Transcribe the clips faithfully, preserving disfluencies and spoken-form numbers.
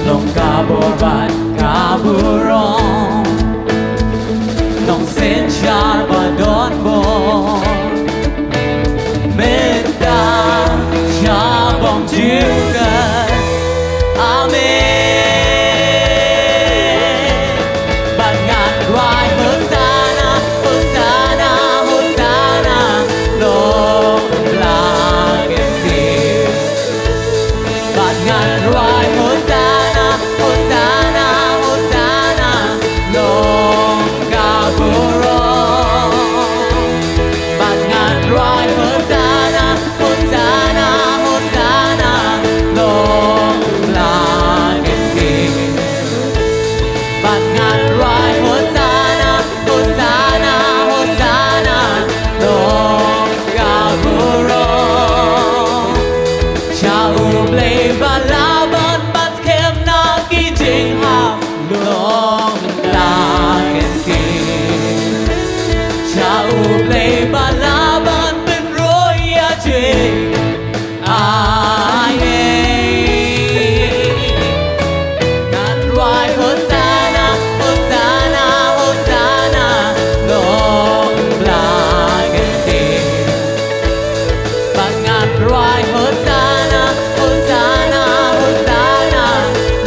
Long ka bor bad ka burom, long synshar ba don bor, mynta sha bymjukut. Amen. Bad ngan duwai Hosanna, Hosanna, Hosanna, long la kyntien. Bad ngan duwai Hosanna, Hosanna, Hosanna, long ka burom. Bad ngan duwai Hosanna, Hosanna, Hosanna, long la kyntien. Bad ngan duwai Hosanna, Hosanna, Hosanna, long ka burom. Sha U Blei ba lah ban bat skhem na ki jinghap, long la kyntien. Sha U Blei ba lah ban pynroi ïa jing. Ai, ngan duwai Hosanna, Hosanna, Hosanna, long la kyntien. Bad ngan duwai Hosanna, Hosanna, Hosanna,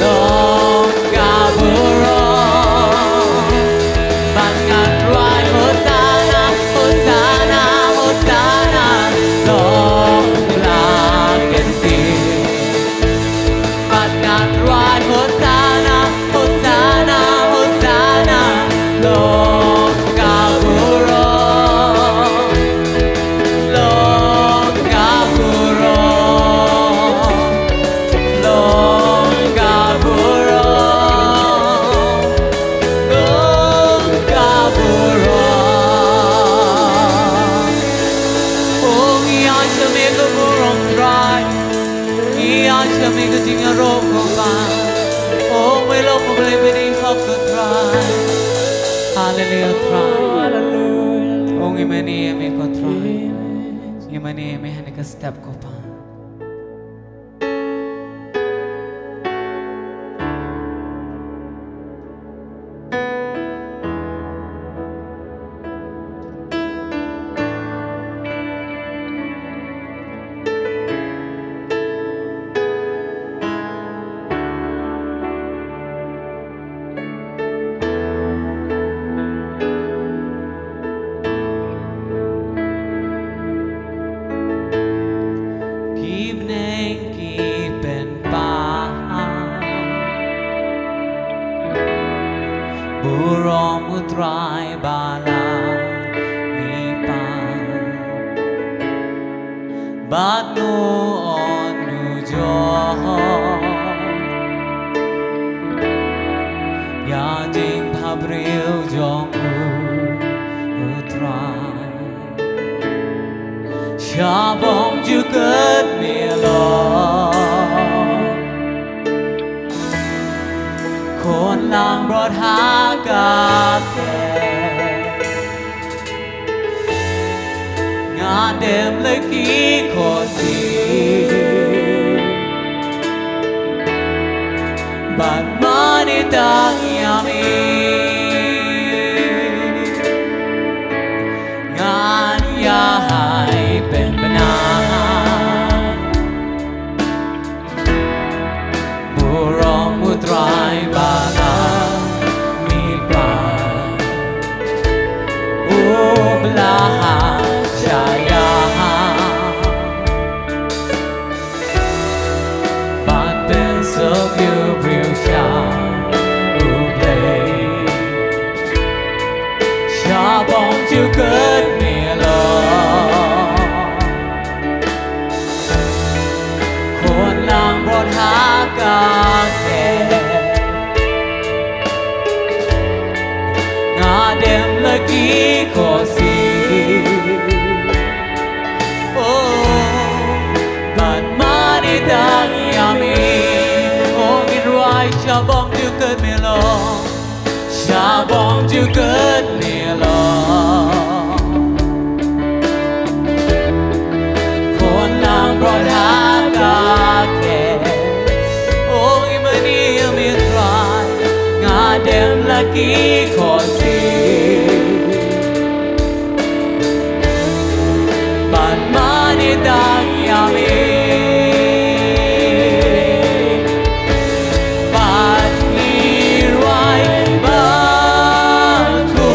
long ka burom. Bad ngan duwai Hosanna, Hosanna, Hosanna, long la kyntien. Bad ngan duwai Hosanna, Hosanna, Hosanna, long ka burom. Long ka burom, long ka burom, long ka burom. O ngi ai sha me ka burom Trai. Ngi ai sha me ka jingïaroh ko Kpa. O me long U Blei ba ngi hok ko Trai. Haleluya Trai. Haleluya. O ngi mane ïa me ko Trai. Ngi mane ïa me ha kane ka step ko Kpa. Ki bneng ki pynpaw burom U Trai ba la mihpat, bad un ïoh ïa jingpynpaw briew jong u U Trai. Sha bymjukut me long khun langbrot ha ka khet. Nga dem la ki khohsiew bad mane tang ïa me. Ngan ïa hai pynbna burom U Trai ba la mihpat, u ba la shah ïa ha ban pynsuk ïa u briew sha U Blei. Sha bymjukut me long khun langbrot ha ka khet. Nga dem la ki khohsiew, oh, bad mane tang ïa me. Oh, ngin duwai sha bymjukut me long. Sha bymjukut me long khun langbrot ha ka khet. Oh, ngi mane ïa Dem la ki khot sih. Bad mane dang ïa me. Bad ngi rwai ba ko.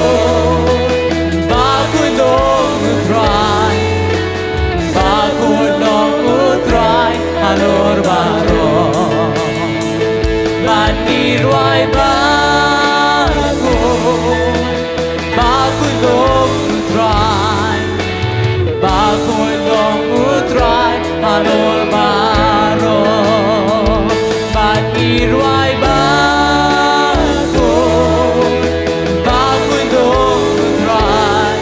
Ba ko long u Trai. Ba ko long u Trai halor baroh. Bad ngi rwai ba ko. Ba ko long u Trai. Ba ko long u Trai halor baroh. Bad ngi rwai ba ko. Ba ko long u Trai.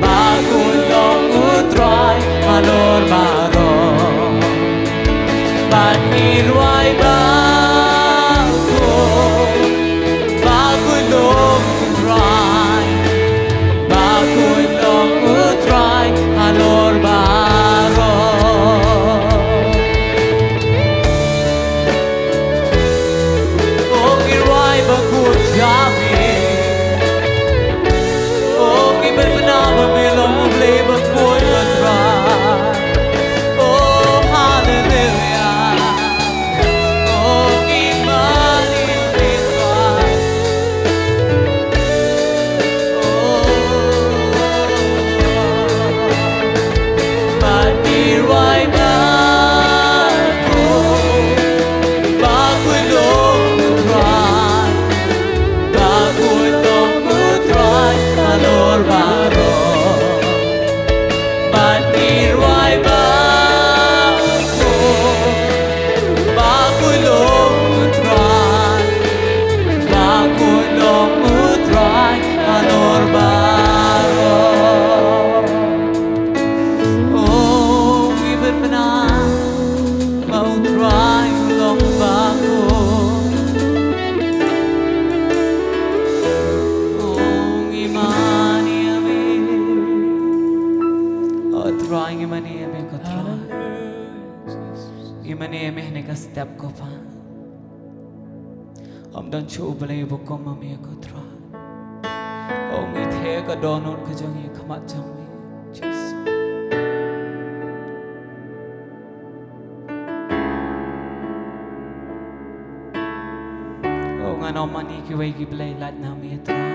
Ba ko long u Trai halor baroh. Bad ngi rwai ba ko. Ba ko long u Trai. Ba ko long u Trai halor baroh. O ngi rwai ba ko jam ïa. O ngi pynbna ba me long u Blei ba khuid ba Trai. O haleluya. O ngi mane ïa me Trai. O. Bad ngi rwai ba ko. Ba ko long u Trai. Ba ko long u Trai halor baroh. Bad ngi rwai ba ko. Ba ko long u Trai. Ba ko long u Trai halor baroh. O ngi pynbna ba u Trai u long ba ko. O ngi mane ïa me. O Trai ngi mane ïa me ko Trai. Ngi mane ïa me ha kane ka step ko Pa. Ym don shuh u Blei uba kum ma me ko Trai. O ngi theh ka dohnud ka jong ngi ha khmat jong me. Jisu. O ngan ym mane kiwei ki blei lait na me Trai.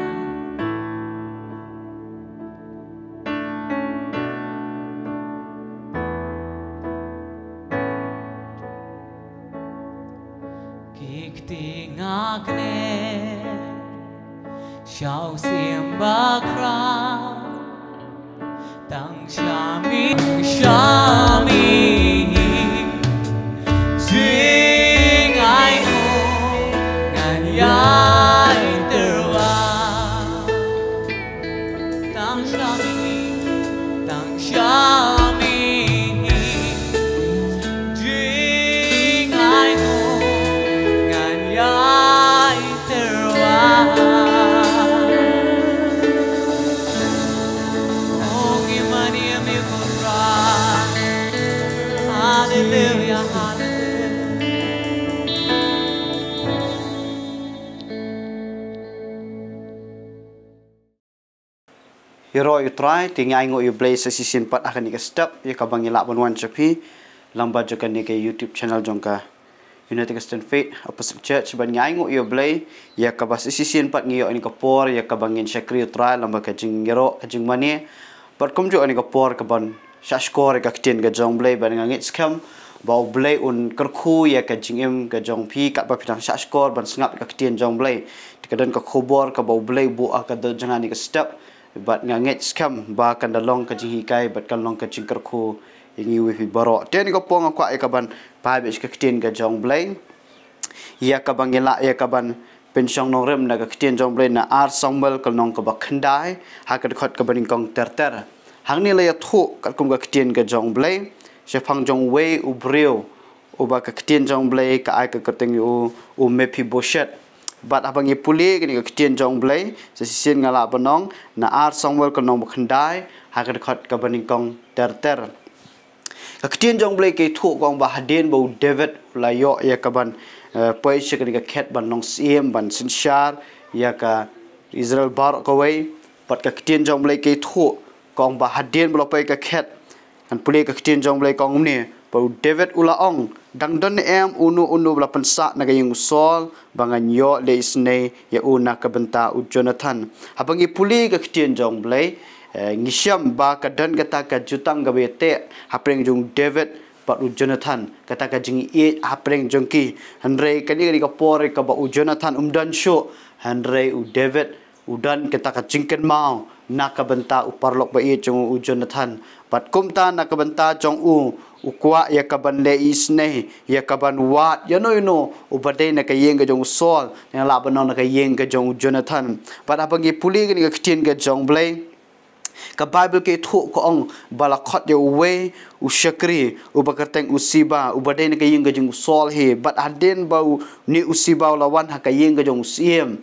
Ki kti nga kner sha u siem bakhraw. Tang sha me, tang sha me. Jingainguh ngan ïai tyrwa. Tang sha me, tang sha me. Jingainguh ngan ïai tyrwa. O ngi mane ïa me ko Trai. Haleluya, haleluya. Ïaroh ïa u Trai, te ngi ainguh ïa u Blei sa shisien pat ha kane ka step, ïa kaba ngi lah ban wan sha phi lyngba jong kane ka YouTube channel jong ka United Christian Faith Apostolic Church, bad ngi ainguh ïa u Blei ïa kaba sa shisien pat ngi ïoh ïa kane ka por ïa kaba ngin shakri ïa u Trai lyngba ka jingïaroh, ka jingmane. Bad kumjuh ïa kane ka por kaban shahshkor ïa ka ktien ka jong u Blei, bad nga ngeit skhem ba u Blei un kyrkhu ïa ka jingim ka jong phi katba phi dang shahshkor ban sngap ïa ka ktien jong u Blei. Te ka don ka khubor kaba u Blei u buh ha ka dohnud jong nga ha kane ka step. Bad nga ngeit skhem ba kan da long ka jinghikai bad kan long ka jingkyrkhu ïa ngi iwei pa iwei baroh. Te ha kane ka por nga kwah ïa kaban phai beit sha ka ktien ka jong u Blei, ïa kaba ngi lah ïa kaban pynshong nongrim na ka ktien jong u Blei na Ar Samuel ka lynnong kaba khyndai, ha ka dkhot kaba nyngkong ter ter. Hangne la ïathuh katkum ka ktien ka jong u Blei shaphang jong uwei u briew uba ka ktien jong u Blei ka ai ka kyrteng ïa u, u Mephibosheth. Bad haba ngi pule kane ka ktien jong u Blei sa shisien, nga lah ban ong na Ar Samuel ka lynnong ba khyndai, ha ka dkhot kaba nyngkong ter ter. Ka ktien jong u Blei ka ïathuh ka ong ba hadien ba u David u la ïoh ïa kaban eh, poi sha kane ka khet ban long syiem, ban synshar ïa ka Israel baroh kawei. Bad ka ktien jong U Blei ka ïathuh, ka ong ba hadien ba la poi ka khet, ngan pule ka ktien jong U Blei, ka ong kumne, ba u David u la ong, dang don ne em uno uno ba la pynsah na ka ïing u Saul ba ngan ïoh leh isynei ïa u na ka bynta u Jonathan? Haba ngi pule ka ktien jong U Blei, eh, ngi shem ba ka don kata ka jutang kaba ïateh hapdeng jong u David bad u Jonathan, kata ka jingïeit hapdeng jong ki. Hynrei kane, kane ka por kaba u Jonathan um don shuh, hynrei u David u don kata ka jingkynmaw na ka bynta u paralok ba ïeit jong u, u Jonathan. Bad kumta na ka bynta jong u, u kwah ïa kaban leh isynei, ïa kaban wad ïano ïano uba dei na ka ïing ka jong u Saul, ne lah ban ong na ka ïing ka jong u Jonathan. Bad haba ngi pule kane ka ktien ka jong U Blei, ka Baibl ka ïathuh, ka ong ba la khot ïa uwei u shakri uba kyrteng u Siba, uba dei na ka ïing ka jong u Saul hi. Bad hadien ba une u Siba u la wan ha ka ïing ka jong u syiem,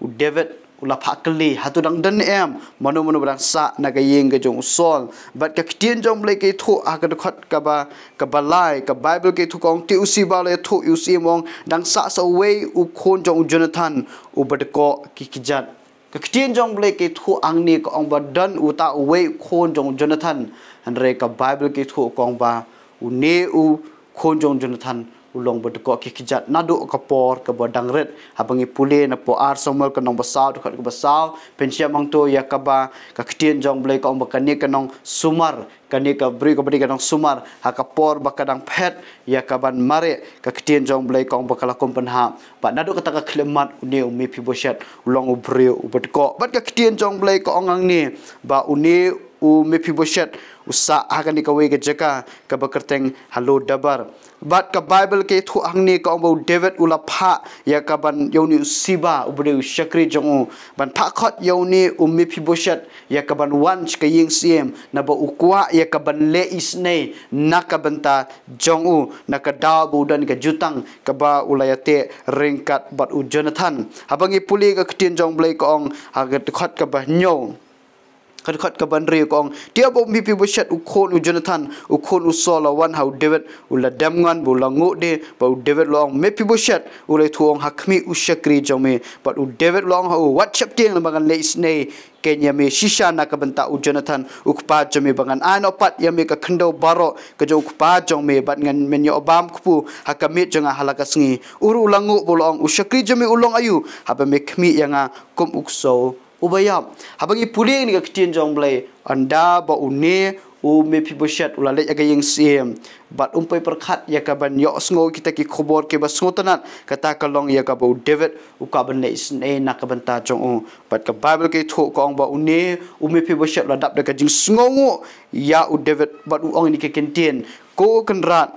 u David u la phah kylli, hato dang don ne em mano mano ba dang sah na ka ïing ka jong u Saul? Bad ka ktien jong U Blei ka ïathuh ha ka dkhot kaba, kaba lai, ka Baibl ka ïathuh, ka ong, te u Siba u la ïathuh ïa u syiem, u ong, dang sah sa uwei u khun jong u Jonathan uba dkoh ki kjat. Ka ktien jong U Blei ka ïathuh hangne, ka ong ba don uta uwei u khun jong u Jonathan. Hynrei ka Baibl ka ïathuh, ka ong ba une u khun jong u Jonathan u long ba dkoh ki kjat naduh ka por kaba dang rit. Haba ngi pule na Poh Ar Samuel ka lynnong ba saw, dkhot kaba saw, pynshem hangto ïa kaba ka ktien jong U Blei ka ong ba kane ka nongsumar, kane ka briew kaba dei ka nongsumar, ha ka por ba ka dang phet ïa kaban mareh, ka ktien jong U Blei ka ong ba ka la kum pynhap. Bad naduh kata ka khyllipmat une u Mephibosheth u long u briew uba dkoh. Bad ka ktien jong U Blei ka ong hangne ba une u Mephibosheth u sah ha kane kawei ka jaka kaba kyrteng ha Lo Dabar. Bad ka Baibl ka ïathuh hangne, ka ong ba u David u la phah ïa kaban, ïa une u Siba uba dei u shakri jong u, ban phah khot ïa une u Mephibosheth ïa kaban wan sha ka ïing syiem, naba u kwah ïa kaban leh isynei na ka bynta jong u, na ka daw ba u don ka jutang kaba u la ïateh ryngkat bad u Jonathan. Haba ngi pule ka ktien jong U Blei ka ong ha ka dkhot kaba hynñiew, ka dkhot kaba hynriew, ka ong, te haba u Mephibosheth u khun u Jonathan u khun u Saul u la wan ha u David, u la dem ngon bad u la nguh de. Bad u David u la ong, Mephibosheth. U la ïathuh, u ong, ha khmih, u shakri jong me. Bad u David u la ong ha u, wat sheptieng, naba ngan leh isynei keiñ ïa me shisha na ka bynta u Jonathan u kpa jong me, ba ngan ai noh pat ïa me ka khyndew baroh ka jong u kpa jong me, bad ngan, men ïoh bam kpu ha ka miet jong nga ha la ka sngi. U ruh u la nguh bad u la ong, u shakri jong me u long aïu, haba me khmih ïa nga kum u ksew uba ïap? Haba ngi pule ïa kane ka ktien jong U Blei, ynda ba une u Mephibosheth u la leit ha ka ïing syiem bad um poi pyrkhat ïa kaban ïohsngew kita ki khubor kiba sngewtynnat, kata ka long ïa kaba u David u kwah ban leh isynei na ka bynta jong u. Bad ka Baibl ka ïathuh, ka ong ba une u Mephibosheth u la dap da ka jingsngewnguh ïa u David bad u ong ïa kine ki kyntien, ko Kynrad,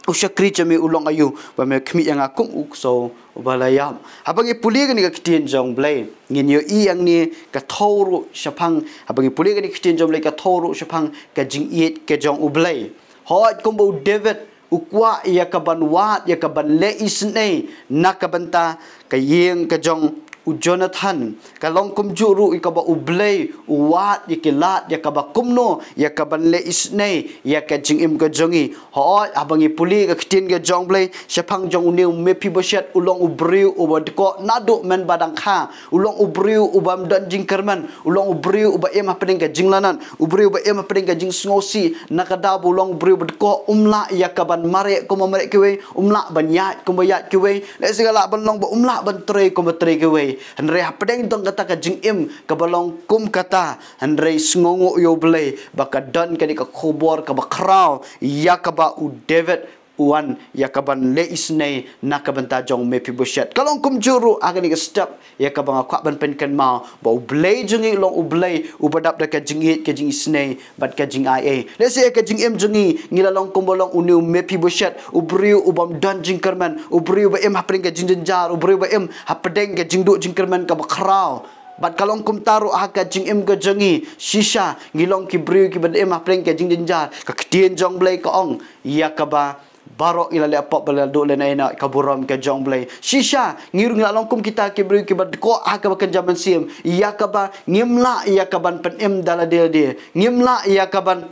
u shakri jong me u long aïu, ba me khmih ïa nga kum u ksew uba la ïap? Haba ngi pule ïa kane ka ktien jong U Blei, ngin ïohi hangne ka thew ruh shaphang, haba ngi pule ïa kane ka ktien jong U Blei, ka thew ruh shaphang ka jingïeit ka jong U Blei. Hooid, kumba u David u kwah ïa kaban wad, ïa kaban leh isynei na ka bynta ka ïing ka jong u Jonathan, ka long kumjuh ruh ïa kaba U Blei u wad ïa ki lad ïa kaba kumno ïa kaban leh isynei ïa ka jingim ka jong ngi. Hooid, haba ngi pule ka ktien ka jong U Blei, shaphang jong une u Mephibosheth, u long u briew uba dkoh naduh mynba dang kha, u long u briew ubym don jingkyrmen, u long u briew uba im hapdeng ka jinglanot, u briew uba im hapdeng ka jingsngewsih, na ka daw ba u long u briew uba dkoh, um lah ïa kaban mareh kumba mareh kiwei, um lah ban ïaid kumba ïaid kiwei, lehse ka lah ban long ba um lah ban trei kumba trei kiwei. Hynrei hapdeng jong kata ka jingim kaba long kum kata, hynrei sngewnguh ïa U Blei ba ka don kane ka khubor kaba khraw ïa kaba u David u wan ïa kaban leh isynei na ka bynta jong u Mephibosheth. Ka long kumjuh ruh ha kane ka step ïa kaba nga kwah ban pynkynmaw ba U Blei jong ngi u long U Blei uba dap da ka jingïeit, ka jingisynei bad ka jingai ei. Lehse ïa ka jingim jong ngi, ngi la long kumba long une u Mephibosheth, u briew ubym don jingkyrmen, u briew uba im hapdeng ka jingjynjar, u briew uba im hapdeng ka jingduh jingkyrmen kaba khraw. Bad ka long kumta ruh ha ka jingim ka jong ngi, shisha ngi long ki briew kiba im hapdeng ka jingjynjar. Ka ktien jong U Blei ka ong, ïa kaba baroh ngi la leh pop bad la duh lehnoh ïa ka burom ka jong U Blei. Shisha ngi ruh ngi la long kum kita ki briew kiba dkoh ha kaba kynja mynsiem, ïa kaba ngim lah ïa kaban pynim da lade lade, ngim lah ïa kaban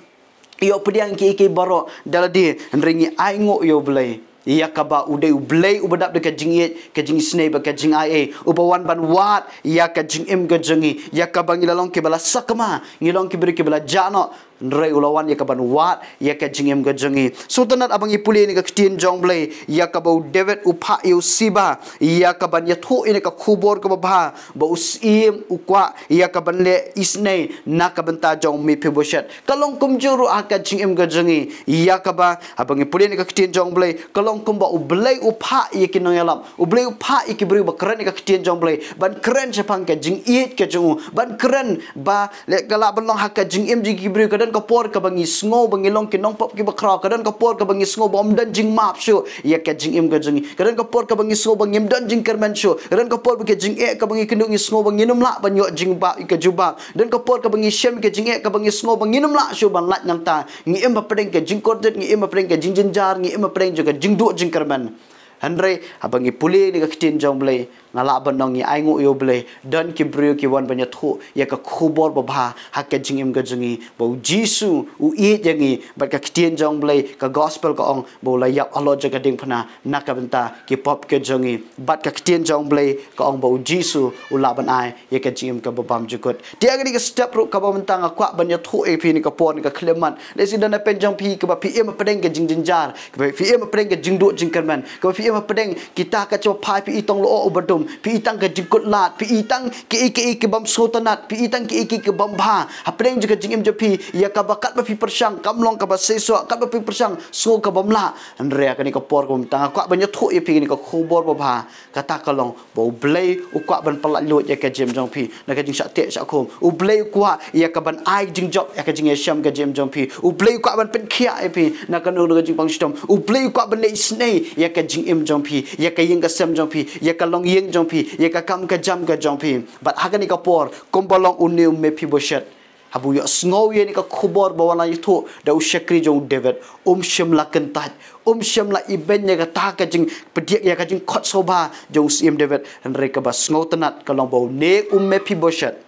ïoh pdiang kiei kiei baroh da lade, hynrei ngi ainguh ïa U Blei. ïa kaba u dei U Blei uba dap da ka jingïeit, ka jingisynei bad ka jingaiei, uba wan ban wad ïa ka jingim ka jong ngi, ïa kaba ngi la long kiba la sakma, ngi long ki briew kiba la jah noh, hynrei u la wan ïa ka ban wad ïa ka jingim ka jong ngi. Sngewtynnat haba ngi pule ïa kane ka ktien jong U Blei, ïa kaba u David u phah ïa u Siba ïa ka ban ïathuh ïa kane ka khubor kaba bha, ba u syiem u kwah ïa ka ban leh isynei na ka bynta jong u Mephibosheth. Ka long kumjuh ruh ha ka jingim ka jong ngi, ïa kaba haba ngi pule ïa kane ka ktien jong U Blei, ka long kumba U Blei u phah ïa ki nongïalam, U Blei u phah ïa ki briew ba kren ïa ka ktien jong U Blei, ban kren shaphang ka jingïeit ka jong u, ban kren ba leh ka lah ban long ha ka jingim jong ki briew. Ka don ka por kaba ngi sngew ba ngi long ki nongpop kiba khraw, ka don ka por kaba ngi sngew ba ym don jingmap shuh ïa ka jingim ka jong ngi, ka don ka por kaba ngi sngew ba ngim don jingkyrmen shuh, ka don ka por ba ka jingeh kaba ngi kynduh ngi sngew ba ngin ym lah ban ïoh jingbha ïa ka jubab, ka don ka por kaba ngi shem ka jingeh kaba ngi sngew ba ngin ym lah shuh ban lait nangta. Ngi im hapdeng ka jingkordit, ngi im hapdeng ka jingjynjar, ngi im hapdeng jong ka jingduh jingkyrmen. Hynrei haba ngi pule ïa kane ka ktien jong U Blei, nga lah ban ong ngi ainguh ïa U Blei, don ki briew ki wan ban ïathuh ïa ka khubor babha ha ka jingim ka jong ngi, ba U Jisu u ïeit ïa ngi, bad ka ktien jong U Blei, ka gospel ka ong ba u la ïap halor jong ka diengphna na ka bynta ki pop ka jong ngi, bad ka ktien jong U Blei ka ong ba U Jisu u lah ban ai ïa ka jingim kaba bymjukut. Te ha kane ka step ruh kaba mynta nga kwah ban ïathuh ïa phi ha kane ka por, ha kane ka khyllipmat. Lehse don hapdeng jong phi kaba phi im hapdeng ka jingjynjar, kaba phi im hapdeng ka jingduh jingkyrmen, kaba phi im hapdeng kita ka jingpyrkhat, phi i tang lyoh uba dum, phi i tang ka jingkutlad, phi i tang kiei kiei ki bym sngewtynnat, phi i tang kiei kiei ki bym bha hapdeng jong ka jingim jong phi, ïa kaba katba phi pyrshang kam long kaba seisoh, katba phi pyrshang sngew ka bym lah. Hynrei ha kane ka por kaba mynta nga kwah ban ïathuh ïa phi kane ka khubor babha. Kata ka long ba U Blei u kwah ban pyllait luid ïa ka jingim jong phi na ka jingshah teh shah khum. U Blei u kwah ïa ka ban ai jingjop ïa ka jingïashem ka jingim jong phi. U Blei u kwah ban pynkhiah ïa phi na kano kano ka jingpang shitom. U Blei u kwah ban leh isynei ïa ka jingim jong phi, ïa ka ïing ka sem jong phi, ïa ka longïing jong phi, ïa ka kam ka jam ka jong phi. Bad ha kane ka por, kumba long une u Mephibosheth, haba u ïohsngew ïa kane ka khubor ba wan la ïathuh da u shakri jong u David, um shym la kyntait, um shym la ibeiñ ïa kata ka jingpdiang, ïa ka jingkhot sngewbha jong u Syiem David. Hynrei kaba sngewtynnat ka long ba une u Mephibosheth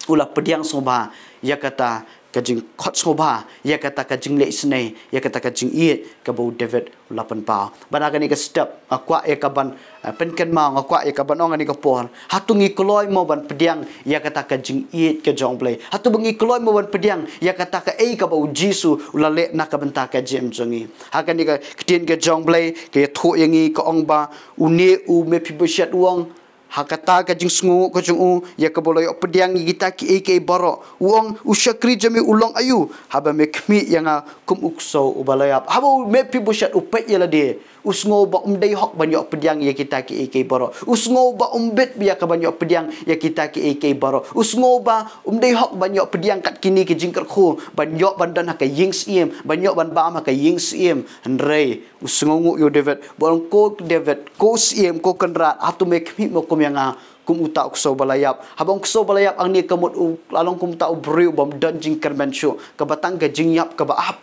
u la pdiang sngewbha ïa kata ka jingkhot sngewbha, ïa kata ka jingleh isynei, ïa kata ka jingïeit kaba u David u la pynpaw. Bad ha kane ka step nga kwah ïa ka ban, eh, pynkynmaw, nga kwah ïa ka ban ong ha kane ka por, hato ngi kloi mo ban pdiang ïa kata ka jingïeit ka jong U Blei? Hato ba ngi kloi mo ban pdiang ïa kata kaei kaba U Jisu u la leh na ka bynta ka jingim jong ngi? Ha kane ka ktien ka jong U Blei ka ïathuh ïa ngi, ka ong ba une u Mephibosheth u ong, ha kata ka jingsngewnguh ka jong u ïa kaba u la ïoh pdiang ïa kita kiei kiei baroh, u ong, u shakri jong me u long aïu, haba me khmih ïa nga kum u ksew uba la ïap? Haba u Mephibosheth u peit ïa lade, u sngew ba um dei hok ban ïoh pdiang ïa kita kiei kiei baroh. U sngew ba um bit ïa ka ban ïoh pdiang ïa kita kiei kiei baroh. U sngew ba um dei hok ban ïoh pdiang kat kine ki jingkyrkhu, ban ïoh ban don ha ka ïing syiem, ban ïoh ban bam ha ka ïing syiem. Hynrei u sngewnguh ïa u David, ba u ong, ko David, ko syiem, ko kynrad, hato me khmih mo kum ïa nga kum uta u ksew ba la ïap? Haba u ong ksew ba la ïap, hangne ka mut u la long kum uta u briew bym don jingkyrmen shuh, kaba tang ka jingïap kaba ap.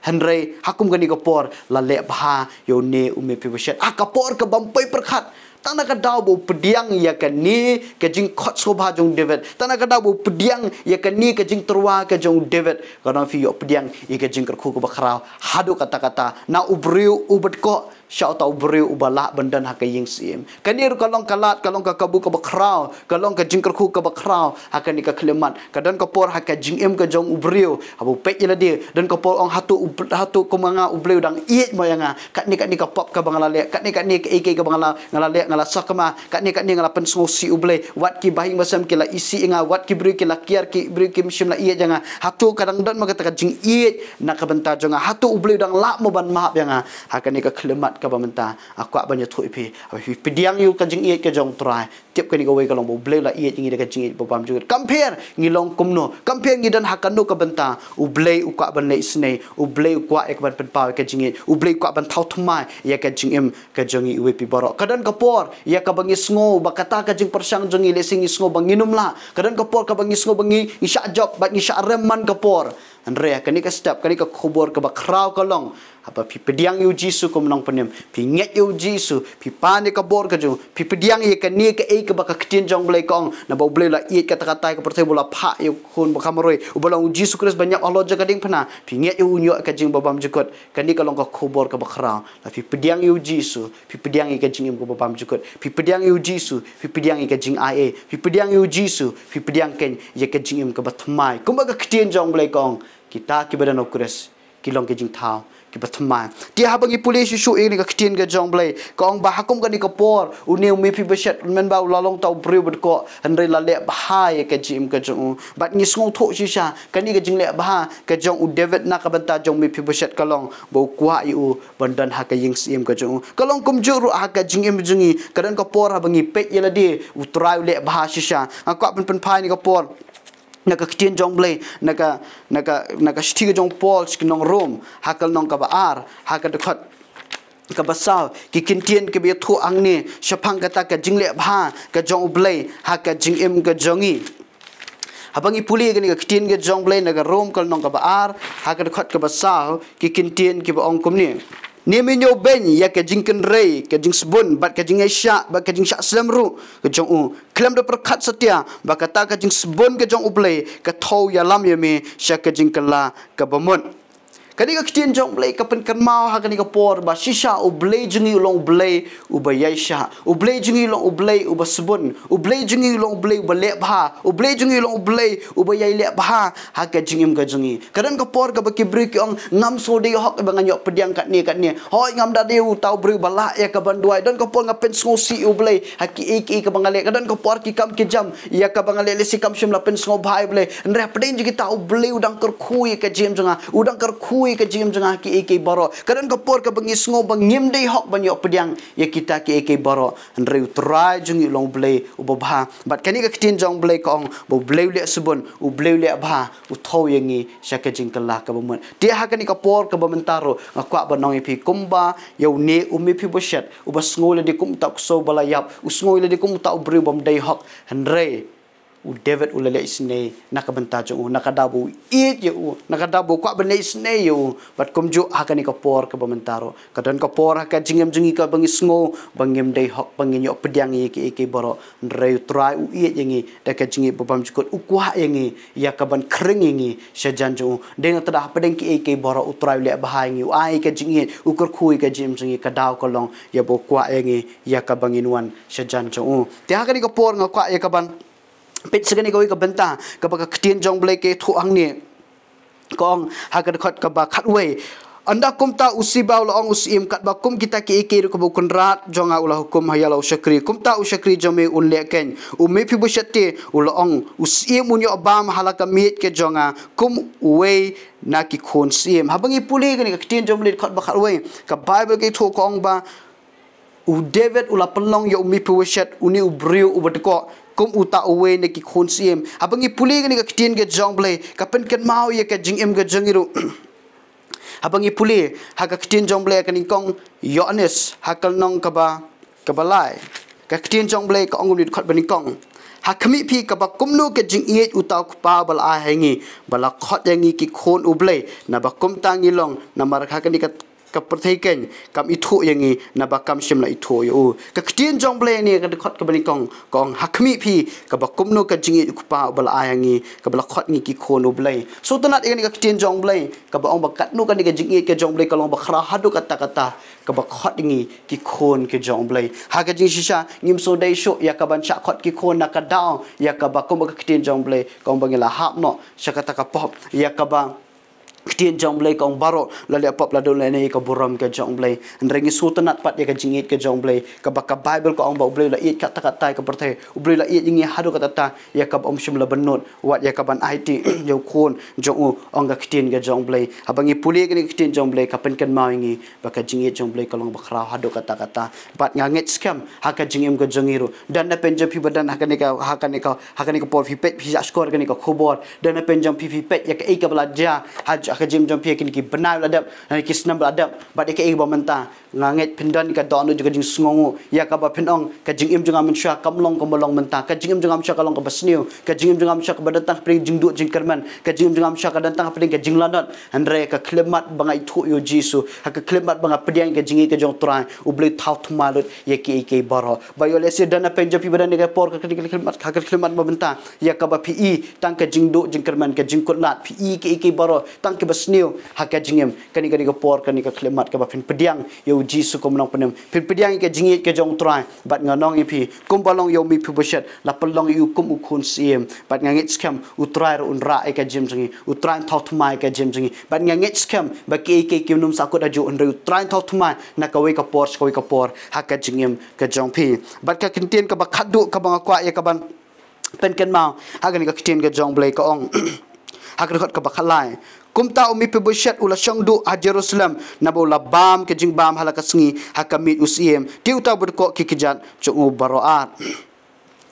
Hynrei ha kum kane ka por la leh bha ïa une u Mephibosheth ha ka por ka bym poi pyrkhat. Tang na ka daw ba u pdiang ïa kane ka jingkhot sngewbha jong u David, tang na ka daw ba u pdiang ïa kane ka jingtyrwa ka jong u David, ka don, phi ïoh pdiang ïa ka jingkyrkhu kaba khraw haduh katta katta, na u briew uba dkoh sha uta u briew uba lah ban don ha ka ïing syiem. Kane ruh ka long ka lad, ka long ka kabu kaba khraw, ka long ka jingkyrkhu kaba khraw ha kane ka khyllipmat. Ka don ka por ha ka jingim ka jong u briew, haba u peit ïa lade, don ka por u ong, hato u, hato kum nga u Blei u dang ïeit mo ïa nga? Katne katne ka pop kaba nga la leh, katne katne kaei kaei kaba nga la, nga la leh, nga la sakma, katne katne nga la pynsngewsih u Blei. Wat ki bahaïing bahasem ki la isih ïa nga, wat ki briew ki la kiar, ki briew kim shym la ïeit ïa nga. Hato ka dang don mo kata ka jingïeit na ka bynta jong nga? Hato u Blei u dang lah mo ban map ïa nga? Ha kane ka khyllipmat kaba mynta nga kwah ban ïathuh ïa phi, haba phi pdiang ïa ka jingïeit ka jong U Trai, tip kane kawei ka long ba U Blei u la ïeit ïa ngi da ka jingïeit ba bymjukut. Kam pher ngi long kumno, kam pher ngi don ha kano ka bynta, U Blei u kwah ban leh isynei, U Blei u kwah ïa ka ban pynpaw ïa ka jingïeit, U Blei u kwah ban thaw thymmai ïa ka jingim ka jong ngi iwei pa iwei baroh. Ka don ka por ïa kaba ngi sngew ba kata ka jingpyrshang jong ngi, lehse ngi sngew ba ngin ym lah. Ka don ka por kaba ngi sngew ba ngi, ngi shah jop bad ngi shah rem man ka por. Hynrei kane ka step, kane ka khubor kaba khraw ka long, haba phi pdiang ïa u Jisu kum u nongpynim, phi ngeit ïa u Jisu, phi pan ïa ka bor ka jong u, phi pdiang ïa kane kaei kaba ka ktien jong u Blei ka ong, naba u Blei u la ïeit kata katta ïa ka pyrthei, ba u la phah ïa u khun bakhamroi, uba long u Jisu Khrist ban ïap halor jong ka diengphna, phi ngeit ïa u, u ïoh ïa ka jingbabymjukut. Kane ka long ka khubor kaba khraw. Lada phi pdiang ïa u Jisu, phi pdiang ïa ka jingim kaba bymjukut. Phi pdiang ïa u Jisu, phi pdiang ïa ka jingaiei. Phi pdiang ïa u Jisu, phi pdiang keiñ ïa ka jingim kaba thymmai. Kumba ka ktien jong u Blei ka ong, kita kiba don ha u Khrist ki long ki jingthaw kiba thymmai. Te haba ngi pule shuh shuh ïa kane ka ktien ka jong u Blei, ka ong ba ha kum kane ka por, une u Mephibosheth, mynba u la long uta u briew badkoh, hynrei la leh bha ïa ka jingim ka jong u. Bad ngi sngewthuh shisha, kane ka jingleh bha ka jong u David na ka bynta jong u Mephibosheth ka long ba u kwah ïa u ban don ha ka ïing syiem ka jong u. Ka long kumjuh ruh ha ka jingim jong ngi, ka don ka por haba ngi peit ïa lade, u Trai u leh bha shisha. Nga kwah ban pynphai ïa kane ka por na ka ktien jong u Blei, na ka, na ka, na ka shithi ka jong u Paul sha ki nong Rom, ha ka lynnong kaba ar, ha ka dkhot kaba saw, ki kyntien kiba ïathuh hangne shaphang kata ka jingleh bha ka jong u Blei ha ka jingim ka jong ngi. Haba ngi pule ïa kane ka ktien ka jong u Blei na ka Rom ka lynnong kaba ar, ha ka dkhot kaba saw, ki kyntien kiba ong kumne: Ne me ñiewbeiñ ïa ka jingkynrei, ka jingsbun, bad ka jingïaishah, bad ka jingshah slem ruh ka jong u, khlem da pyrkhat satia ba kata ka jingsbun ka jong u Blei ka thew ïalam ïa me sha ka jingkylla kaba mut. Kane ka ktien jong u Blei ka pynkynmaw ha kane ka por ba shisha u Blei jong ngi u long u Blei uba ïaishah. U Blei jong ngi u long u Blei uba sbun. U Blei jong ngi u long u Blei uba leh bha. U Blei jong ngi u long u Blei uba ïai leh bha ha ka jingim ka jong ngi. Ka don ka por kaba ki briew ki ong, ngam sngewdei hok ba ngan ïoh pdiang katne katne. Hooid, ngam da dei uta u briew ba lah ïa ka ban duwai. Don ka por nga pynsngewsih ïa u Blei ha kiei kiei kaba nga leh. Ka don ka por ki kam ki jam ïa kaba nga leh, lehse kam shym la pynsngewbha ïa u Blei. Hynrei hapdeng jong kita u Blei u dang kyrkhu ïa ka jingim jong nga, u dang kyrkhu ïa ka jingim jong nga ha kiei kiei baroh. Ka don ka por kaba ngi sngew ba ngim dei hok ban ïoh pdiang ïa kita kiei kiei baroh. Hynrei u Trai jong ngi u long u Blei uba bha. Bad kane ka ktien jong u Blei ka ong ba u Blei u leh sbun, u Blei u leh bha, u thew ïa ngi sha ka jingkylla kaba mut. Te ha kane ka por kaba mynta ruh nga kwah ban ong ïa phi kumba ïa une u Mephibosheth, uba sngew ïa lade kum uta u ksew ba la ïap, u sngew ïa lade kum uta u briew bym dei hok. Hynrei u David u la leh isynei na ka bynta jong u, na ka daw ba u ïeit ïa u, na ka daw ba u kwah ban leh isynei ïa u. Bad kumjuh ha kane ka por kaba mynta ruh, ka don ka por ha ka jingim jong ngi kaba ngi sngew ba ngim dei hok, ba ngin ïoh pdiang ïa kiei kiei baroh. Hynrei u Trai u ïeit ïa ngi da ka jingïeit ba bymjukut, u kwah ïa ngi ïa ka ban khring ïa ngi sha jan jong u. Dei na kata hapdeng kiei kiei baroh u Trai u leh bha ïa ngi, u ai ka jingïeit, u kyrkhu ïa ka jingim jong ngi, ka daw ka long ïa ba u kwah ïa ngi ïa kaba ngin wan sha jan jong u. Te ha kane ka por nga kwah ïa ka ban peit sa kane kawei ka bynta kaba ka ktien jong u Blei ka ïathuh hangne. Ka ong ha ka dkhot kaba khatwei: Ynda kumta u Siba u la ong, u syiem, katba kum kita kiei kiei ruh kiba u kynrad jong nga u la hukum ha ïa la u shakri, kumta u shakri jong me un leh keiñ. U Mephibosheth te u la ong, u syiem un ïoh bam ha la ka miej ka jong nga kum uwei na ki khun syiem. Haba ngi pule kane ka ktien jong u Blei dkhot ba khatwei, ka Baibl ka ïathuh ka ong ba u David u la pynlong ïa u Mephibosheth, une u briew uba dkoh, kum uta uwei na ki khun syiem. Haba ngi pule kane ka ktien ka jong u Blei, ka pynkynmaw ïa ka jingim ka jong ngi ruh. Haba ngi pule ha ka ktien jong u Blei ha ka nyngkong Ïoannis ha ka lynnong kaba, kaba lai, ka ktien jong u Blei ka ong kumne, dkhot ba nyngkong: Ha khmih phi kaba kumno ka jingïeit uta u Kpa ba la ai ha ngi, ba la khot ïa ngi ki khun u Blei. Naba kumta ngi long, namar ha kane ka ka pyrthei keiñ kam ithuh ïa ngi, naba kam shym la ithuh ïa u. Ka ktien jong u Blei ne ka dkhot kaba nyngkong ka ong, ha khmih phi kaba kumno ka jingïeit u Kpa uba la ai ha ngi, kaba la khot ngi ki khun u Blei. Sngewtynnat ïa kane ka ktien jong u Blei kaba ong ba katno kane ka jingïeit ka jong u Blei ka long ba khraw haduh katta katta, kaba khot ngi ki khun ki jong u Blei. Ha ka jingshisha ngim sngewdei shuh ïa ka ban shah khot ki khun na ka daw ïa kaba kumba ka ktien jong u Blei ka ong ba ngi la hap noh sha kata ka pop, ïa kaba ktien jong u Blei ka ong baroh la leh pop la don lehne ïa ka burom ka jong u Blei. Hynrei ngi sngewtynnat pat ïa ka jingïeit ka jong u Blei, kaba ka Baibl ka ong ba u Blei u la ïeit katta katta ïa ka pyrthei, u Blei u la ïeit ïa ngi haduh katta katta, ïa kaba um shym la bynnud wat ïa ka ban aiti ïa u Khun jong u, ong ka ktien ka jong u Blei. Haba ngi pule kane ka ktien jong u Blei ka pynkynmaw ïa ngi ba ka jingïeit jong u Blei ka long ba khraw haduh katta katta. Bad nga ngeit skhem ha ka jingim ka jong ngi ruh, don napdeng jong phi ba don ha kane ka, ha kane ka, ha kane ka por phi peit phi shah shkor kane ka khubor, don napdeng jong phi phi peit ïa kaei kaba la jia ha ka jingim jong phi ha kine ki bnai ba la dep, ha kine ki snem ba la dep, bad ïa kaei ba mynta. Nga ngeit phin don ka dohnud jong ka jingsngewnguh ïa kaba phin ong, ka jingim jong nga mynshuwa kam long kumba long mynta, ka jingim jong nga mynshuwa ka long kaba sniew, ka jingim jong nga mynshuwa kaba don tang hapdeng jingduh jingkyrmen, ka jingim jong nga mynshuwa ka don tang hapdeng ka jinglanot. Hynrei ka khyllipmat ba nga ithuh ïa u Jisu, ha ka khyllipmat ba nga pdiang ïa ka jingïeit ka jong U Trai, U Blei u thaw thymmai lut ïa kiei kiei baroh. Ba ïoh lehse don na pdeng jong phi ba don ïa ka por, ka khyllipmat, ha ka khyllipmat ba mynta, ïa kaba phi i tang ka jingduh jingkyrmen, ka jingkutlad, phi i kiei kiei baroh tang kiba sniew ha ka jingim. Kane, kane ka por, kane ka khyllipmat kaba phin pdiang ïa u Jisu kum u nongpynim, phin pdiang ïa ka jingïeit ka jong U Trai. Bad ngan ong ïa phi, kumba long ïa u Mephibosheth, la pynlong ïa u kum u khun syiem. Bad nga ngeit skhem U Trai ruh un rah ïa ka jingim jong ngi, U Trai un thaw thymmai ïa ka jingim jong ngi. Bad nga ngeit skhem ba kiei kiei kim nym sahkut hajuh, hynrei U Trai un thaw thymmai na kawei ka por sha kawei ka por ha ka jingim ka jong phi. Bad ka ktien kaba khatduh kaba nga kwah ïa kaban pynkynmaw ha kane ka ktien ka jong U Blei ka ong, ha ka dkhot kaba khatlai: Kumta u Mephibosheth u la shong duh ha Jerusalem, naba u la bam ka jingbam ha la ka sngi ha ka miej u syiem, te uta u ba dkoh ki kjat jong u baroh ar.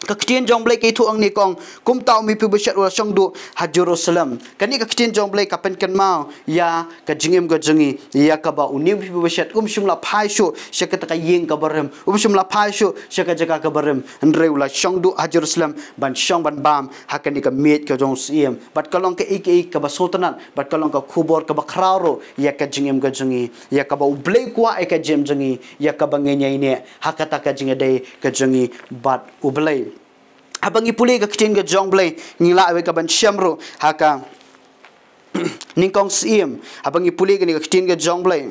Ka ktien jong U Blei ka ïathuh hangne ka ong, kumta u Mephibosheth u la shong duh ha Jerusalem. Kane ka ktien jong U Blei ka pynkynmaw ïa ka jingim ka jong ngi, ïa kaba une u Mephibosheth um shym la phai shuh sha kata ka ïing kaba rim, um shym la phai shuh sha ka jaka kaba rim, hynrei u la shong duh ha Jerusalem ban shong ban bam ha kane ka miej ka jong u syiem. Bad ka long kaei kaei kaba sngewtynnat, bad ka long ka khubor kaba khraw ruh ïa ka jingim ka jong ngi, ïa kaba U Blei u kwah ïa ka jingim jong ngi, ïa kaba ngin ïaineh ha kata ka jingïadei ka jong ngi bad U Blei. Haba ngi pule ka ktien ka jong U Blei, ngi lah ïa kaban shem ruh ha ka nyngkong syiem. Haba ngi pule kane ka ktien ka jong U Blei,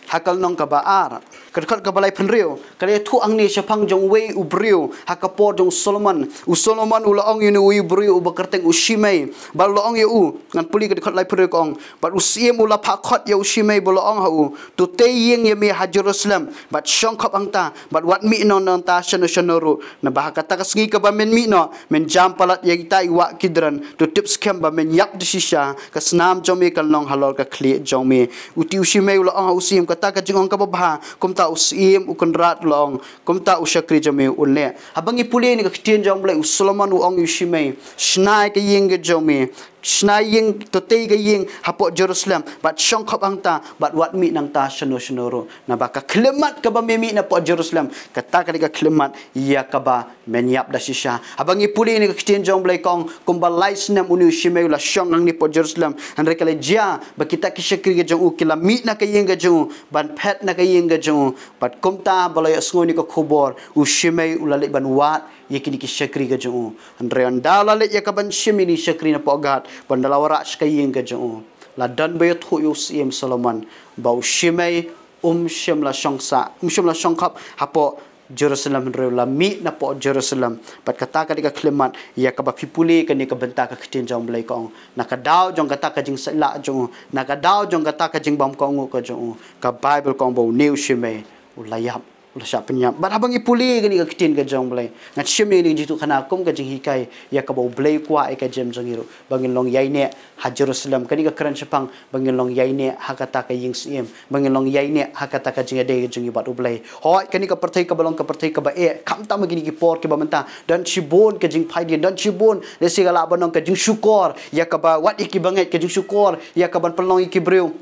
ha ka lynnong kaba ar, ka dkhot kaba laiphew hynriew, ka la ïathuh hangne shaphang jong uwei u briew ha ka por jong u Solomon. U Solomon u la ong ïa une uwei u briew uba kyrteng u Shimei, bad u la ong ïa u, ngan pule ka dkhot laiphew hynriew ka ong: Bad u syiem u la phah khot ïa u Shimei bad u la ong ha u, to tei ïing ïa me ha Jerusalem, bad shongkhop hangta, bad wat mih noh nangta shano shano ruh. Naba ha kata ka sngi kaba men mih noh, men jam palat ïa kita i wah Kidron, to tip skhem ba men ïap da shisha, ka snam jong me kan long halor ka khlieh jong me. Uti u Shimei u la ong ha u syiem, kata ka jingong kaba bha. Kumta u syiem u kynrad u la ong, kumta u shakri jong me un leh. Haba ngi pule ïa kane ka ktien jong U Blei, u Solomon u ong ïa u Shimei, shna ïa ka ïing ka jong me, shna ïing, to tei ka ïing hapoh Jerusalem, bad shongkhop hangta, bad wat mih nangta shano shano ruh. Naba ka khyllipmat kaba me mih napoh Jerusalem, kata ka dei ka khyllipmat ïa kaba men ïap da shisha. Haba ngi pule ïa kane ka ktien jong U Blei ka ong, kumba lai snem une u Shimei u la shong hangne hapoh Jerusalem, hynrei ka la jia ba kita ki shakri ka jong u ki la mih na ka ïing ka jong u, ban phet na ka ïing ka jong u. Bad kumta ba la ïohsngew ïa kane ka khubor, u Shimei u la leit ban wad ïa kine ki shakri ka jong u. Hynrei ynda la leit ïa kaban shim ïa kine ki shakri napoh Gath, bad ynda la wanrah sha ka ïing ka jong u, la don ba ïathuh ïa u syiem Solomon ba u Shimei um shym la shong sah, um shym la shongkhop hapoh Jerusalem, hynrei u la mih napoh Jerusalem. Bad kata ka dei ka khyllipmat ïa kaba phi pule kane ka bynta ka ktien jong U Blei ka ong, na ka daw jong kata ka jingsaitlah jong u, na ka daw jong kata ka jingbymkohnguh ka jong u, ka Baibl ka ong ba une u Shimei u la ïap, u la shah pynïap. Bad haba ngi pule kane ka ktien ka jong U Blei, ngan shim ïa kane ka jingïathuhkhana kum ka jinghikai ïa kaba U Blei u kwah ïa ka jingim jong ngi ruh, ba ngin long ïaineh ha Jerusalem. Kane ka kren shaphang ba ngin long ïaineh ha kata ka ïing syiem, ba ngin long ïaineh ha kata ka jingïadei ka jong ngi bad U Blei. Hooid, kane ka pyrthei kaba long ka pyrthei kaba eh, khamtam ha kine ki por kiba mynta, don shibun ka jingphaidien, don shibun, lehse ka lah ban long ka jingshukor ïa kaba, wat ïa kiba ngeit, ka jingshukor ïa kaban pynlong ïa ki briew,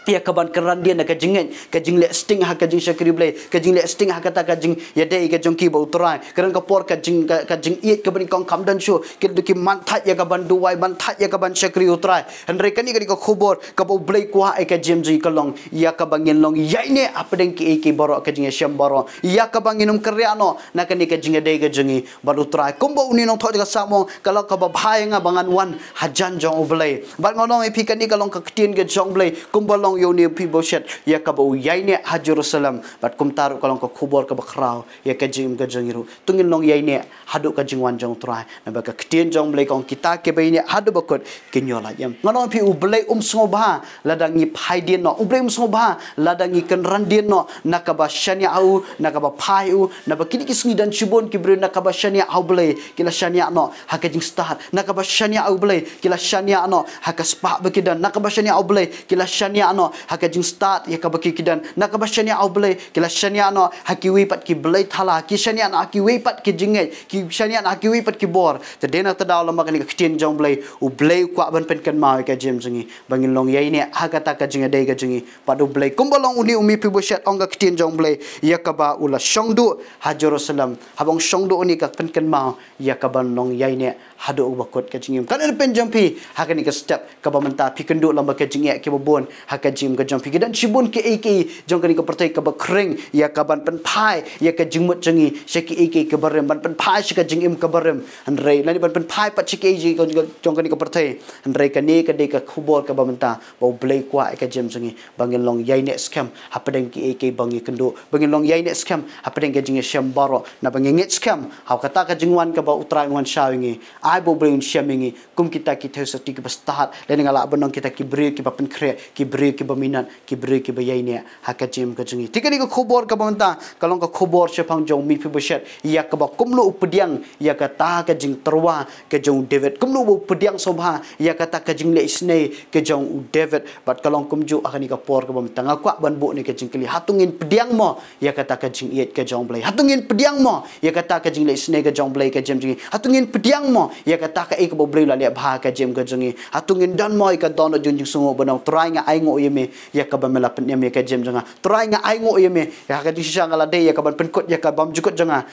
ïa kaban kynran dien na ka jingngeit, ka jingleh sting ha ka jingshakri U Blei, ka jingleh sting ha kata ka jingïadei ka jong ki bad U Trai. Ka don ka por ka jing, ka, ka jingïeit kaba nyngkong kam don shuh, ki la dei ki man thait ïa kaban duwai, man thait ïa kaban shakri U Trai. Hynrei kane ka dei ka khubor kaba U Blei u kwah ïa ka jingim jong ngi ka long ïa kaba ngin long ïaineh hapdeng kiei kiei baroh, ka jingïashem baroh, ïa kaba ngin ym kynriah noh na kane ka jingïadei ka jong ngi bad U Trai. Kumba une u nongthoh jong ka Salm u ong, ka long kaba bha ïa nga ba ngan wan hajan jong U Blei. Bad ngan ong ïa phi, kane ka long ka ktien ka jong U Blei kumba long ïa une u Mephibosheth, ïa kaba u ïaineh ha Jerusalem. Bad kumta ruh ka long ka khubor kaba khraw ïa ka jingim ka jong ngi ruh. To ngin long ïaineh haduh ka jingwan jong U Trai. Naba ka ktien jong U Blei ka ong, kita kiba ïaineh haduh ba kut kin ïoh lait im. Ngan ong ïa phi, U Blei um sngewbha lada ngi phaidien noh. U Blei um sngewbha lada ngi kynran dien noh na kaba shaniah ha u, na kaba phai ha u. Naba kine ki sngi don shibun ki briew na kaba shaniah ha U Blei ki la shaniah noh ha ka jingstad, na kaba shaniah ha U Blei ki la shaniah noh ha ka spah ba ki don, na kaba shaniah ha U Blei ki la shaniah noh ha ka jingstad ïa kaba ki ki don, na kaba shaniah, ah Blei, ki la shaniah noh ha kiwei pat ki blei thala, ki shaniah noh ha kiwei pat ki jingngeit, ki shaniah noh ha kiwei pat ki bor. Te dei na kata daw lem ba kane ka ktien jong U Blei, U Blei u kwah ban pynkynmaw ïa ka jingim jong ngi ba ngin long ïaineh ha kata ka jingïadei ka jong ngi bad U Blei. Kumba long une u Mephibosheth, ong ka ktien jong U Blei, ïa kaba u la shong duh ha Jerusalem. Haba ong shong duh, une ka pynkynmaw ïa kaban long ïaineh haduh ba kut ka jingim. Katno pynjam phi ha kane ka step kaba mynta, phi kynduh lem bad ka jingeh kiba bun ha ka jingim ka jong phi. Ki don shibun kiei kiei jong kane ka pyrthei kaba khring ïa kaban pynphai ïa ka jingmut jong ngi sha kiei kiei kiba rim, ban pynphai sha ka jingim kaba rim. Hynrei lane ban pynphai pat sha kiei kiei jong kane ka pyrthei. Hynrei kane ka dei ka khubor kaba mynta ba U Blei u kwah ïa ka jingim jong ngi ba ngin long ïaineh skhem hapdeng kiei kiei ba ngi kynduh, ba ngin long ïaineh skhem hapdeng ka jingïashem baroh, naba ngi ngeit skhem ha kata ka jingwan kaba U Trai un wan shaw ïa ngi. Ai ba U Blei un shem ïa ngi kum kita ki theisotti kiba stad, lane nga lah ban ong kita ki briew kiba pynkhreh, ki briew kiba minot, ki briew kiba ïaineh ha ka jingim ka jong ngi. Te kane ka khubor kaba mynta ka long ka khubor shaphang jong u Mephibosheth, ïa kaba kumno u pdiang ïa kata ka jingtyrwa ka jong u David, kumno u pdiang sngewbha ïa kata ka jingleh isynei ka jong u David. Bad ka long kumjuh ha kane ka por kaba mynta nga kwah ban buh ïa ka jingkylli, hato ngin pdiang mo ïa kata ka jingïeit ka jong U Blei? Hato ngin pdiang mo ïa kata ka jingleh isynei ka jong U Blei ha ka jingim jong ngi? Hato ngin pdiang mo ïa kata kaei kaba U Blei u la leh bha ha ka jingim ka jong ngi? Hato ngin don mo ïa ka dohnud jong ka jingsngewnguh ban ong, Trai, nga ainguh ïa me ïa kaba me la pynim ïa ka jingim jong nga. Trai, nga ainguh ïa me ïa ha ka jingshisha nga la dei ïa kaban pynkut ïa ka bymjukut jong nga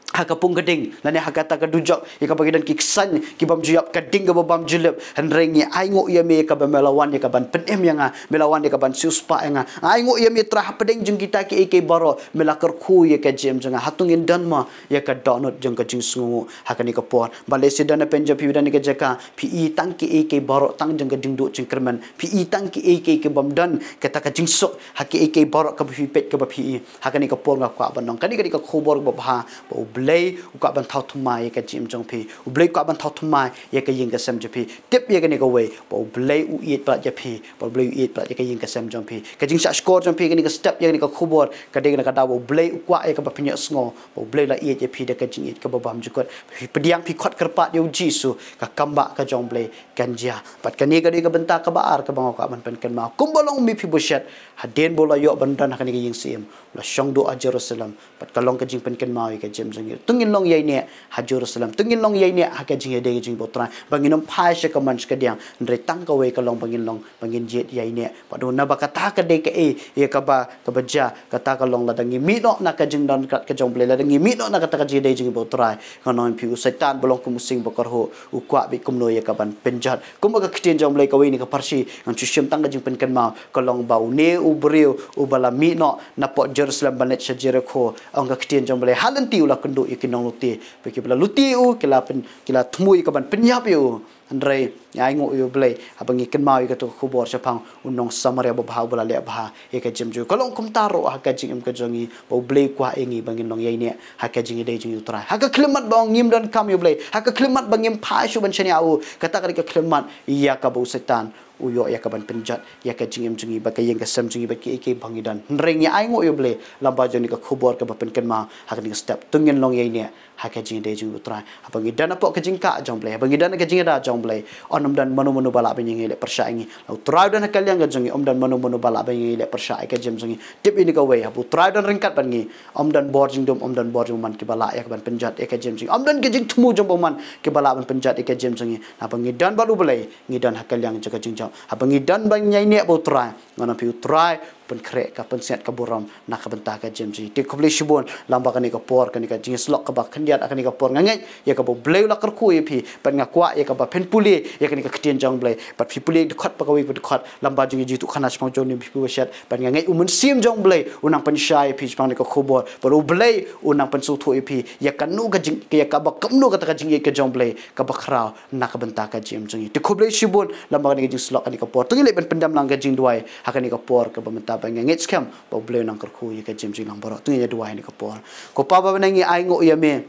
ha ka pung ka ding, lane ha kata ka dujok, ïa kaba ki don ki ksain ki bym ju ïap, ka ding kaba bym ju lip. Hynrei ngi ainguh ïa me ïa kaba me la wan ïa kaban pynim ïa nga, me la wan ïa kaban siewspah ïa nga. Nga ainguh ïa me, Trai, hapdeng jong kita kiei kiei baroh me la kyrkhu ïa ka jingim jong nga. Hato ngin don mo ïa ka dohnud jong ka jingsngewnguh ha kane ka por? Balei shisha, don na pynjam phi ba don ha ka jaka, phi i tang kiei kiei baroh tang jong ka jingduh jingkyrmen, phi i tang kiei kiei ki bym don kata ka jingsuk ha kiei kiei baroh kaba phi peit kaba phi i. Ha kane ka por nga kwah ban ong, kane ka dei ka khubor kaba bha ba U Blei u kwah ban thaw thymmai ïa ka jingim jong phi. U Blei u kwah ban thaw thymmai ïa ka ïing ka sem jong phi. Tip ïa kane kawei, ba U Blei u ïeit palat ïa phi, ba U Blei u ïeit palat ïa ka ïing ka sem jong phi. Ka jingshahshkor jong phi ha kane ka step ïa kane ka khubor ka dei na ka daw ba U Blei u kwah ïa kaba pynïohsngew ba U Blei u la ïeit ïa phi da ka jingïeit kaba bymjukut. Phi pdiang, phi khot kyrpad ïa U Jisu, ka kam ba ka jong U Blei kan jia. Bad kane ka dei ka bynta kaba ar kaba nga kwah ban pynkynmaw. Kumba long u Mephibosheth, hadien ba u la ïoh ban don ha kane ka ïing syiem, u la shong duh ha Jerusalem. Bad ka long ka jingpynkynmaw ïa ka jingim jong ngi. To ngin long ïaineh ha Jerusalem, to ngin long ïaineh ha ka jingïadei ka jong ngi bad U Trai, ba ngin ym phai sha ka mon sha ka diang. Hynrei tang kawei ka long ba ngin long, ba ngin jied ïaineh. Bad u, naba kata ka dei kaei ïa kaba, kaba jia, kata ka long lada ngi mih noh na ka jingdon ka jong U Blei, lada ngi mih noh na kata ka jingïadei jong ngi bad U Trai. Ngan ong ïa phi, u Soitan ba long kum u sing ba kyrhuh, u kwah beit kumno ïa kaban pynjot. Kumba ka ktien jong U Blei kawei na ka pharshi, ngan shu shim tang ka jingpynkynmaw, ka long ba une u briew uba la mih noh na pdeng Jerusalem ban leit sha Jerikho, ong ka ktien jong U Blei, ha lynti u la kynduh ïa ki nongluti. Ba kiba la luti ïa u ki la pyn, ki la thmu ïa kaban pynïap ïa u. Hynrei ngi ainguh ïa U Blei haba ngi kynmaw ïa kato ka khubor shaphang u nong Samaria babha uba la leh bha ïa ka jingim jong u. Ka long kumta ruh ha ka jingim ka jong ngi, ba U Blei u kwah ïa ngi ba ngin long ïaineh ha ka jingïadei jong ngi bad U Trai. Ha ka khyllipmat ba ngim donkam ïa U Blei, ha ka khyllipmat ba ngim phai shuh ban shaniah ïa u, kata ka dei ka khyllipmat ïa kaba u Soitan u ïoh ïa kaban pynjot ïa ka jingim jong ngi bad ka ïing ka sem jong ngi bad kiei kiei ba ngi don. Hynrei ngi ainguh ïa U Blei lyngba jong kane ka khubor kaba pynkynmaw ha kane ka step, to ngin long ïaineh ha ka jingïadei jong ngi bad U Trai. Haba ngi don hapoh ka jingkah jong U Blei, haba ngi don ha ka jingïada jong U Blei, yn ym don mano mano ba lah ban ïaleh pyrshah ïa ngi. Lada U Trai u don ha ka liang ka jong ngi, ym don mano mano ba lah ban ïaleh pyrshah ïa ka jingim jong ngi. Tip ïa kane kawei, haba U Trai u don ryngkat bad ngi, ym don bor jingdum, ym don bor jingbymman kiba lah ïa kaban pynjot ïa ka jingim jong ngi. Ym don ka jingthmu jong bymman kiba lah ban pynjot ïa ka jingim jong ngi. Haba ngi don bad U Blei, ngi don ha ka liang jong ka jingjop. Haba ngi don ban ïaineh bad U Trai, ngan ong ïa phi, U Trai u pynkhreh ka, pynsngiat ka burom na ka bynta ka jingim jong ngi. Te khublei shibun lyngba kane ka por, kane ka jingïasyllok kaba khyndiat ha kane ka por. Nga ngeit ïa kaba U Blei u la kyrkhu ïa phi, bad nga kwah ïa kaba phin pule ïa kane ka ktien jong U Blei, bad phi pule dkhot bad kawei ka dkhot lyngba jong ka jingïathuhkhana shaphang jong u Mephibosheth. Bad nga ngeit U Mynsiem jong U Blei un nang pynshai ïa phi shaphang kane ka khubor, bad U Blei un nang pynsngewthuh ïa phi ïa kano ka jing, ïa kaba kumno kata ka jingïeit ka jong U Blei kaba khraw na ka bynta ka jingim jong ngi. Te khublei shibun lyngba kane ka jingïasyllok kane ka por. To ngin leit ban pyndem lang ka jingduwai ha kane ka por kaba mynta, bad nga ngeit skhem ba U Blei un nang kyrkhu ïa ka jingim jong ngi lang baroh. To ngin ïa duwai ha kane ka por. Ko Pa ba ha bneng, ngi ainguh ïa me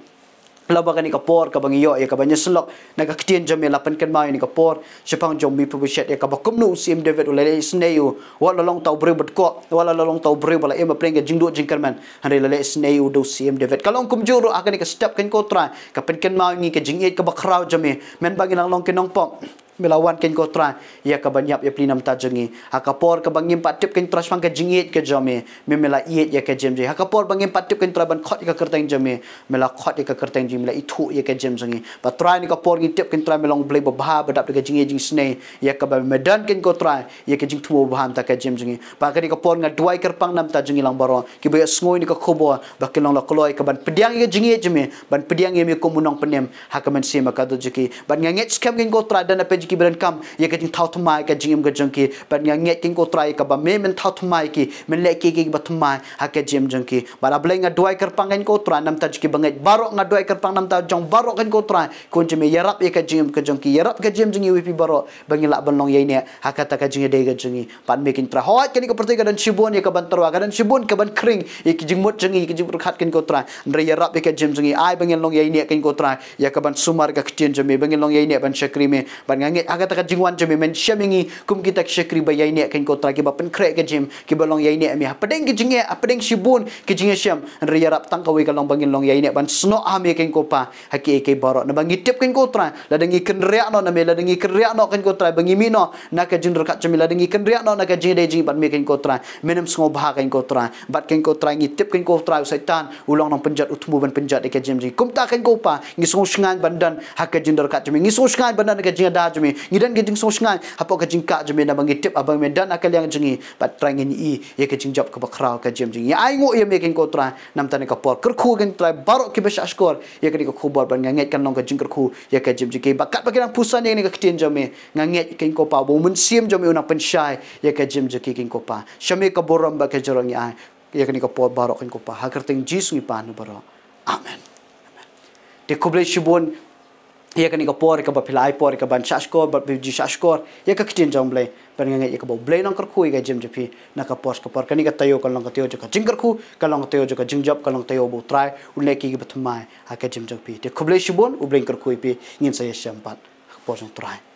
lyngba kane ka por kaba ngi ïoh ïa kaban ïasyllok na ka ktien jong me. La pynkynmaw ïa kane ka por shaphang jong u Mephibosheth, ïa kaba kumno u Syiem David u la leh isynei ïa u, wat la long uta u briew ba dkoh, wat la long uta u briew ba la im hapdeng ka jingduh jingkyrmen, hynrei la leh isynei ïa u da u Syiem David. Ka long kumjuh ruh ha kane ka step, ko Trai, ka pynkynmaw ïa ngi ka jingïeit kaba khraw jong me. Mynba ngi nang long ki nongpop, Me la wan kein ko Trai ïa ka ban ïap ïa pli namta jong ngi. Ha ka por kaba ngim pat tip kein Trai shaphang ka jingïeit ka jong me, me me la ïeit ïa ka jingim jong ngi. Ha ka por ba ngim pat tip kein Trai ban khot ïa ka kyrteng jong me, me la khot ïa ka kyrteng jong ngi, me la ithuh ïa ka jingim jong ngi. Bad Trai, ha kane ka por ngi tip kein Trai me long Blei babha ba dap da ka jingïeit jingisynei, ïa kaba me don kein ko Trai ïa ka jingthmu babha namta ka jingim jong ngi. Bad ha kane ka por nga duwai kyrpang namta jong ngi lang baroh kiba ïohsngew ïa kane ka khubor, ba kin long la kloi ka ban pdiang ïa ka jingïeit jong me, ban pdiang ïa me kum u nongpynim ha ka mynsiem bad ka dohnud jong ki. Bad nga ngeit skhem kein ko Trai, don ha phi jong ki ba donkam ïa ka jingthaw thymmai ha ka jingim ka jong ki. Bad nga ngeit kein ko Trai kaba me men thaw thymmai ïa ki, men leh ki kiba thymmai ha ka jingim jong ki. Bad A Blei, nga duwai kyrpang kein ko Trai namta jong ki ba ngeit baroh, nga duwai kyrpang namta jong baroh kein ko Trai. Khun jong me, ïarap ïa ka jingim ka jong ki, ïarap ka jingim jong ngi, ïa phi baroh ba ngin lah ban long ïaineh ha kata ka jingïadei ka jong ngi bad me kein Trai. Hooid, kane ka pyrthei ka don shibun ïa ka ban tyrwa, ka don shibun ka ban khring ïa ka jingmut jong ngi, ïa ka jingpyrkhat kein ko Trai. Hynrei ïarap ïa ka jingim jong ngi, ai ba ngin long ïaineh kein ko Trai ïa ka ban sumar ïa ka ktien jong me, ba ngin long ïaineh ban shakri me. Bad nga ngeit ha kata ka jingwan jong me, men shem ïa ngi kum kita ki shakri ba ïaineh kein ko Trai, kiba pynkhreh ïa ka jingim, kiba long ïaineh ïa me hapdeng ki jingeh, hapdeng shibun ki jingïashem. Hynrei ïarap tang kawei ka long ba ngin long ïaineh ban snoh ha me kein ko Pa, ha kiei kiei baroh. Naba ngi tip kein ko Trai, lada ngi kynriah noh na me, lada ngi kynriah noh kein ko Trai ba ngi mih noh na ka jingdyrkhat jong me, lada ngi kynriah noh na ka jingïadei jong ngi bad me kein ko Trai, men ym sngewbha kein ko Trai. Bad kein ko Trai, ngi tip kein ko Trai, u Soitan u long nongpynjot, u thmu ban pynjot ïa ka jingim jong ngi. Kumta kein ko Pa, ngi sngewshngaiñ ban don ha ka jingdyrkhat jong me, ngi sngewshngaiñ ban don ha ka jingada jong me, ngi don ka jingsngewshngaiñ hapoh ka jingkah jong me, naba ngi tip haba me don ha ka liang jong ngi, bad Trai ngin ïohi ïa ka jingjop kaba khraw ha ka jingim jong ngi. Ainguh ïa me kein ko Trai namta ha kane ka por. Kyrkhu kein Trai baroh kiba shahshkor ïa kane ka khubor, bad nga ngeit kan long ka jingkyrkhu ïa ka jingim jong ki. Bad katba ki dang pyrshang ïa kane ka ktien jong me, nga ngeit kein ko Pa ba u Mynsiem jong me un nang pynshai ïa ka jingim jong ki kein ko Pa. Sha me ka burom bad ka jingïarap ngi ai ïa kane ka por baroh kein ko Pa, ha ka kyrteng Jisu ngi pan ïa baroh. Amen. Amen. Te khublei shibun ïa kane ka por kaba phi la ai por ïa ka ban shahshkor, bad phi ju shahshkor ïa ka ktien jong U Blei. Bad nga ngeit ïa kaba U Blei un nang kyrkhu ïa ka jingim jong phi na ka por sha ka por. Kane ka taïew kan long ka taïew jong ka jingkyrkhu, kan long ka taïew jong ka jingjop, kan long ka taïew ba U Trai un leh kiei kiei ba thymmai ha ka jingim jong phi. Te khublei shibun, U Blei un kyrkhu ïa phi, ngin sa ïashem pat ha ka por jong U Trai.